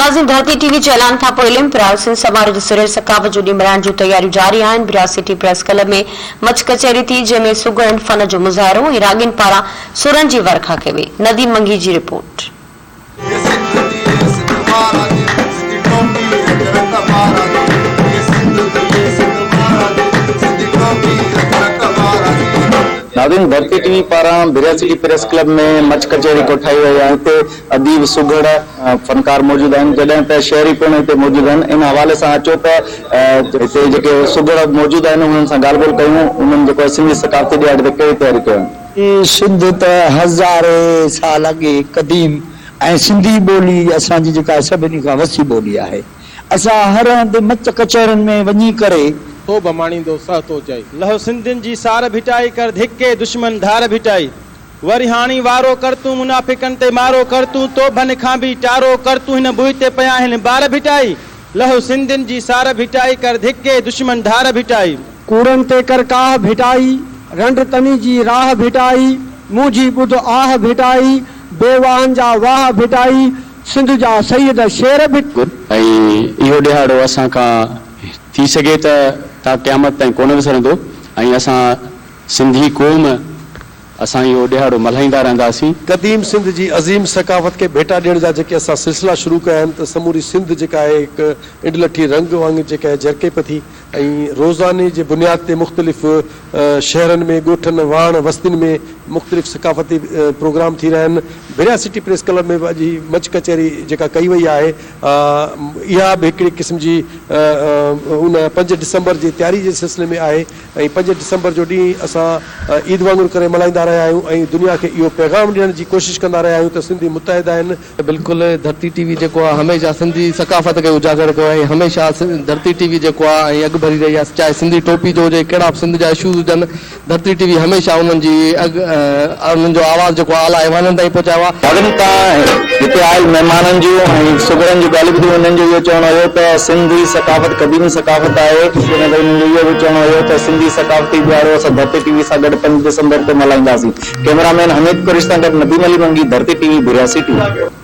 ناظرين ڌرتي ٽي وي جي اعلان کانپوء علم پرايو سنڌ سماروهه جي سرير ثقافت جو ڏينهن ملهائڻ جون تياريون جاري آهن ڀريا سٽي پريس ڪلب ۾ مچ ڪچهري ٿي جنهن ۾ سگهڙن فن جو مظاهرو ۽ راڳين پاران سرن جي ورکا ڪئي وئي نديم منگي جي رپورٽ. ناظرين ڌرتي ٽي وي پاران ڀريا سٽي پريس ڪلب ۾ مچ ڪچهري ڪوٺائي وئي آهي هتي اديب، سگهڙ، فنڪار موجود آهن جڏهن ته شهري پڻ هتي موجود آهن ان حوالي سان اچو ته هتي جيڪي سگهڙ موجود آهن انهن سان ڳالهه ٻولهه ڪيون انهن جيڪو آهي سنڌي ثقافتي ڏهاڙي تي ڪهڙي تياري ڪيون آهن. سنڌ ته هزارين سال اڳي قديم ۽ سنڌي ٻولي اسان جي جيڪا سڀني کان وسيع ٻولي آهي. اسان هر هنڌ مچ ڪچهرين ۾ وڃي ڪري. توبه ماڻيندو سهه تو چئي. لهو سنڌين جي سار ڀٽائي ڪر ڌڪي دشمن ڌار ڀٽائي. وري هاڻي وارو ڪر تون منافقن تي مارو ڪر تون توبهن کان به ٽارو ڪر تون هن ٻوئي تي پيا آهن بار ڀٽائي لهو سنڌين جي سار ڀٽائي ڪر ڌڪي دشمن ڌار ڀٽائي. ڪوڙن تي ڪر ڪاهه ڀٽائي رنڊ تني جي راهه ڀٽائي منهنجي ٻڌ آهه ڀٽائي بي واهن جا واهه ڀٽائي سنڌ جا سيد شير ڀٽ. ۽ اهو ڏهاڙو اسان کان ٿي سگهي ته تا قيامت تائين ڪونه وسرندو ۽ اسان سنڌي قوم اسان اهو ڏهاڙو ملهائيندا رهنداسين. قديم سنڌ جي عظيم ثقافت کي ڀيٽا ڏيڻ جا جيڪي اسان سلسلا شروع ڪيا آهن ته سموري سنڌ جيڪا آهي هڪ انڊلٺي رنگ وانگر جيڪا آهي جرڪي پئي ٿي ۽ روزاني جي بنياد تي مختلف شهرن ۾ ڳوٺن واهڻ وستين ۾ مختلف ثقافتي پروگرام ٿي رهيا آهن ڀريا سٽي پريس ڪلب ۾ به اڄ هي مچ ڪچهري جيڪا ڪئي وئي آهي اها به هڪڙي قسم جي ان پنج ڊسمبر جي تياري جي سلسلي ۾ آهي ۽ پنج ڊسمبر جو ڏينهن اسان عيد وانگر ڪري ملهائيندا رهيا آهيون ۽ دنيا کي اهو پيغام ڏيڻ جي ڪوشش ڪندا رهيا آهيون ته سنڌي متحد آهن. بلڪل ڌرتي ٽي وي جيڪو آ هميشه سنڌي ثقافت کي اجاگر ڪيو آهي ۽ هميشه ڌرتي ٽي وي جيڪو آ ۽ اڳ ڀري رهي آ چاهي سنڌي ٽوپي جو هجي ڪهڙا به سنڌ جا اشوز هجن ڌرتي ٽي وي هميشه انهن جي اڳ انهن جو آواز جيڪو آ اعليٰ ايوانن تائين پهچايو آ. ناظرين تان هتي آيل مهمانن جون ۽ سگهڙن جون ڳالهيون ٻڌيون انهن جو اهو چوڻ هيو ته سنڌي ثقافت قديم ثقافت آهي جڏهن ته انهن جو اهو به چوڻ هيو ته سنڌي ثقافتي ڏهاڙو اسان ڌرتي ٽي وي سان گڏ پنج ڊسمبر تي ملهائينداسين ڪئميرا مين حميد قريشي سان گڏ نديم علي منگي ڌرتي ٽي وي ڀريا سٽي.